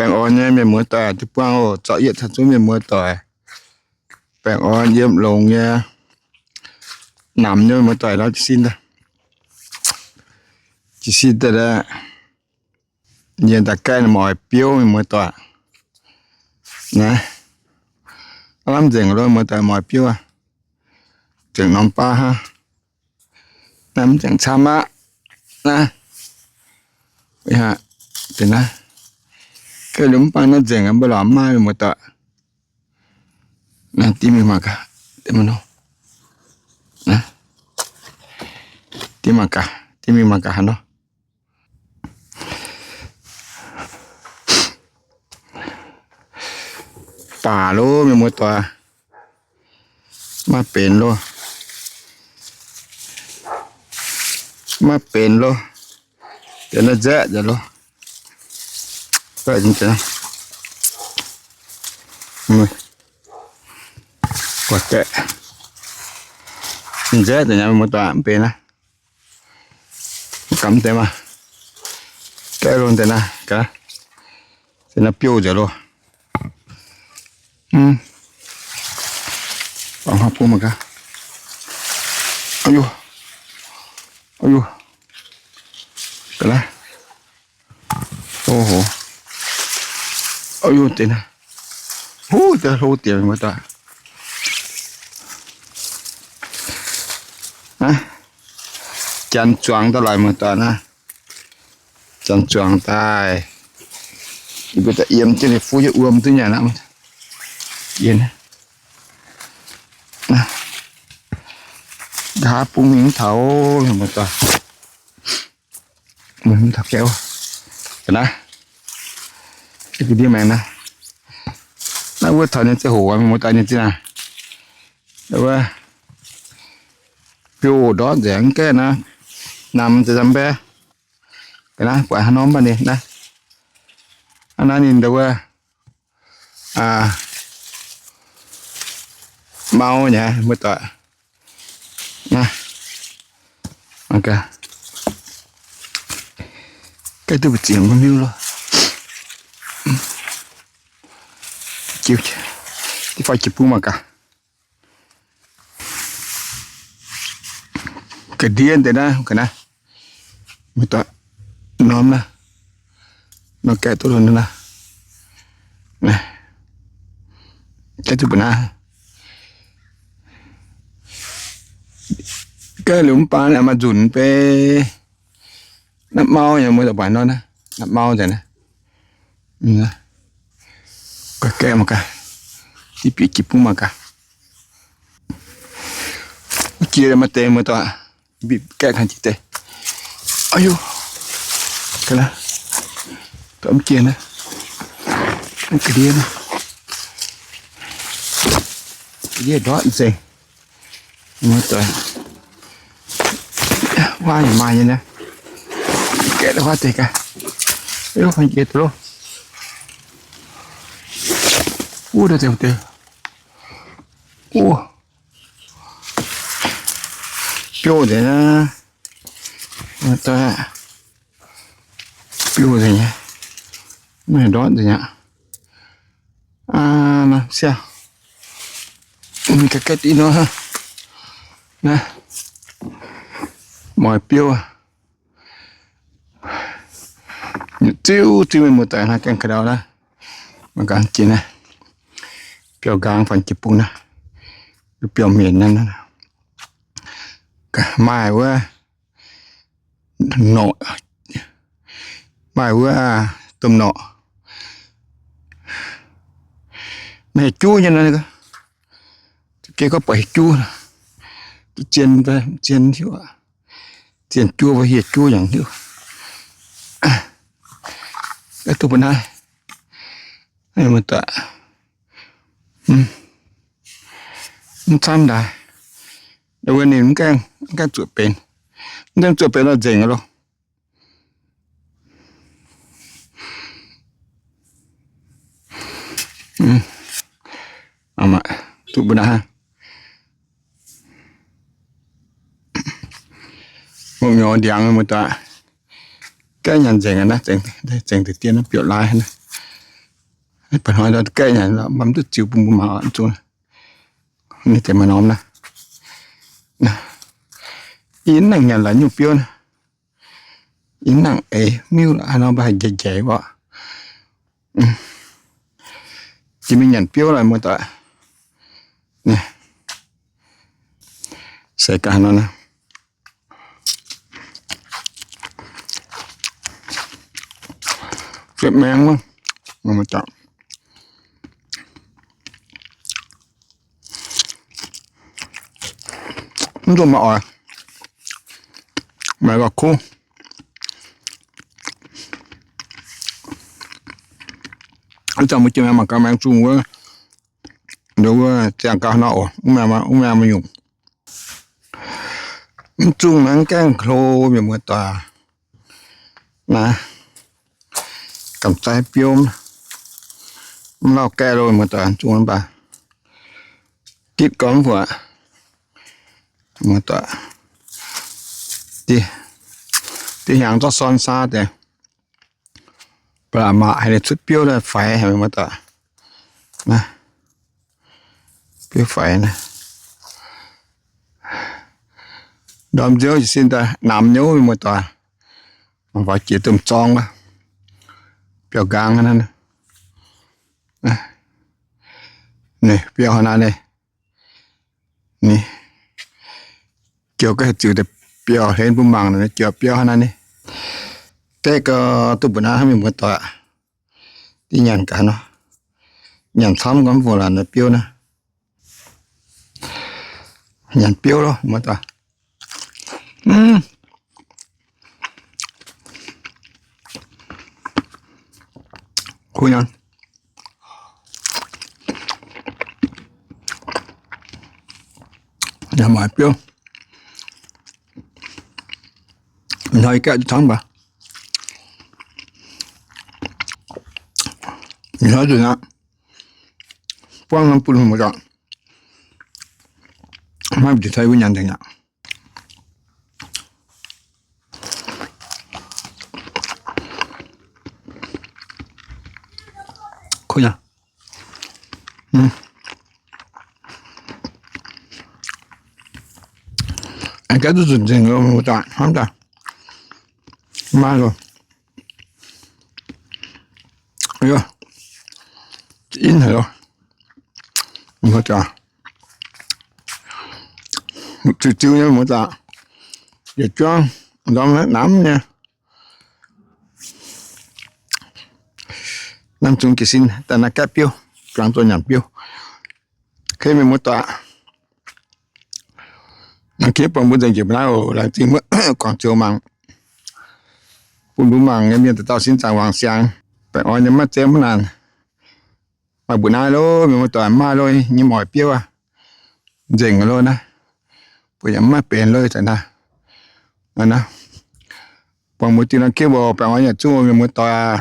Baengh orn nyei mienh muoz doic, duqv buangh oc. Zorqv yietc caux zunv mienh muoz doic, baengh orn yiem longx nyei, namx nyei mienh muoz doic, nor jiez sin daaih. Jiez sin daaih, yie daaih gaeqv moix biouv mienh muoz doic. Naaiv, lamh nzengc lo mienh muoz doic, moix biouv aqv. Nzengc norm baav hnangv. Naaiv mv nzengc camv aqv. Naaiv, naaiv, gaeqv liuz mv baac naaiv nzengc, mv baac lorz mv maaih mienh muoz doic. Naaiv div mingh mangc gaax, div mingh nor. Naaiv, div mangc gaax, div mingh mangc gaax haaix nor. Baac lo mienh muoz doic, maiv benx lo, maiv benx lo. Deix naaiv nzaeqv nzengc lo. Guaix gaeqv, nzaeqv nzengc nyei mienh muoz doic, mv benx naaiv. Gamh deix maah, gaeqv lo deix naaiv gaax, deix naaiv biouv nzengc lo. Bangc hnangv bung mangc gaax. Aa, aa, ga'naaiv, o ho, aa, deix naaiv, huv, deix hlo diex mienh muoz doic. Janx zuangx daaih laaix mienh muoz doic naaiv. Janx zuangx daaih, yie mbuo daaih yiem jienv ninh fuqv yie wuom duqv nyanc aqv. Yie nqa'haav bung mingh mv taux, mienh muoz doic. Mv taux gaeqv, ga'naaiv, ndiev maengx naaiv. Naaiv wuov taux ninh ziangh hoc mienh muoz doic, ninh ziangh naaiv, wuov, biouv ndortv nzengc mv gaeqv naaiv, namx za'namx mbaeqv. Ga'naaiv buatc haaix norm mv baac ninh naaiv, hnangv naaiv ninh ndau wuov, mau nyei, muoz-doic. Naaiv, gaeqv duqv mbu'ziex mbu'miuv loh. Diqv faix jiex bung mangc gaax. Ga'ndiev deix naaiv, ga'naaiv, muoz-doic, norm naaiv, norm gaeqv duqv lo naaiv, gaeqv duqv mbu'naaiv. Gaeqv liuz mv baac maaih nzunc beiv. Naaiv mau nyei, muoz-doic, mbuo nor naaiv, naaiv mau nzengc naaiv. Gaeqv mangc gaax, diqv bieqc jiex bung mangc gaax. Jiex maaih deix, muoz-doic, bieqc gaeqv kangx jiex deix. Aa, ga'naaiv, dorh mv jiex naaiv, ga'ndiev naaiv, ga'ndiev ndortv nzengc. Muoz-doic, huaav yaac maaih nyei naaiv. Gaeqv huaav deix gaax. Ov, jiex duqv loh. Ov, deix, deix, ov, biouv nzengc naaiv. Muoz-doic, biouv nzengc nyei. Mv haih ndortv nzengc aqv. Aa, naaiv siang, gaeqv diqv nor, naaiv, moix biouv, ziuv ziuv mienh muoz-doic, naaiv gaengh ka'ndau naaiv, mangc gaax jiex naaiv, biauv-nqaang faaux jiex bung naaiv, biauv-mienc naaiv, maaih wuov norqc, maaih wuov domh norqc, maaih juv nyei naaiv, geh gorngv buatc hieh juv, duqv zien, zien hiuv, zien juov, hieh juv yaac hiuv. Duqv mbu'naaiv, muoz-doic, mv camv daaih, wuov ninh mv gaengh zuoqc benx, mv gaengh zuoqc benx lorh nzengc loh. Duqv mbu'naaiv, mbuo mingh ndiangx muoz-doic, gaeqv nyanc nzengc naaiv, zengc deix dien naaiv biouv-laai naaiv. Ba'hnoi ndau gaeqv nyanc, mv duqv ziux bun mbuo mangc oc, zungv. Ninh deix maaih norm naaiv. Yie mv nangc nyanc laaix nyungc biouv naaiv. Yie mv nangc eix miuv lorqc, haaix nor mbuo haih njaix njaix wuov. Jiex mingh nyanc biouv lorqc, muoz-doic. Seix gaax nor naaiv. Ziepc maengx wuov, mv dungx maaih oix, maaih gauh kuv. Ih zanc mbuo jiex mingh mangc gaax maengx zungh wuov, wuov ziangh gauh nor oc, mv maaih nyungc. Mv zungh naaiv gaengh hlo, mienh muoz-doic. Naaiv gamh zaiv biouv, mv lauh gaeqv lo, mienh muoz-doic, zungh mv baac gitv gormx mbuo, muoz-doic. Dih hnyangx zorqv sorn saa deix, ba'laqc maac haiz ninh cuotv biouv daaih faix, mienh muoz-doic. Biouv faix naaiv. Ndorm nziouv jiez sin daaih namx nyei, mienh muoz-doic. Mangc faaux jiex domh zorng, biauv-nqaang naaiv. Biauv hnangv naaiv. Ni, joux ga'heic ziux deix biauv, hlen mbuo mangc joux biauv hnangv naaiv ni. Gaeqv gau, duqv mbuo naaiv hnangv mienh muoz-doic. Dih nyanc gaax nor, nyanc camv gorngv mv fungc laaix biouv naaiv. Nyanc biouv loh, muoz-doic. Kuv nyei. Nyanc maaih biouv. Hnoi gaeqv camv baac hnoi nzunc aqv, buangv norm bun hungh muoz-doic. Maiv bieqc taux wuov nyanc nzengc aqv. Kuv nyei. Aengx gaeqv duqv nzunc nzengc loh, muoz-doic, hnamv daaih. Maiv loh. Inv haic loh. Muoz-doic, ziux-ziux nyei muoz-doic, yietc juangv ndorm namx nyei. Namh zungx jiez sin daaih naaiv gaeqv biouv, juangc zoux nyanc biouv. Kei mienh muoz-doic, laengz zingh buatc mbuo nzengc njiec mbuo naaiv oc. Laengz zingh mbuo guangc ziouc mangc, bun mbuo mangc nyei mienh dauh dauh sin zaangc wangc siangx. Baengh orn nyei maiv zeiz mv naanc. Maaih mbuo naaiv loh, mienh muoz-doic, maaih loh nyei moic biouv aqv. Nzengc loh naaiv. Mbuo yaac mv maaih benx loh zanc naaiv. Buangh mbuo diuh norm kiv mbuo baengh orn yietc zungv mienh muoz-doic.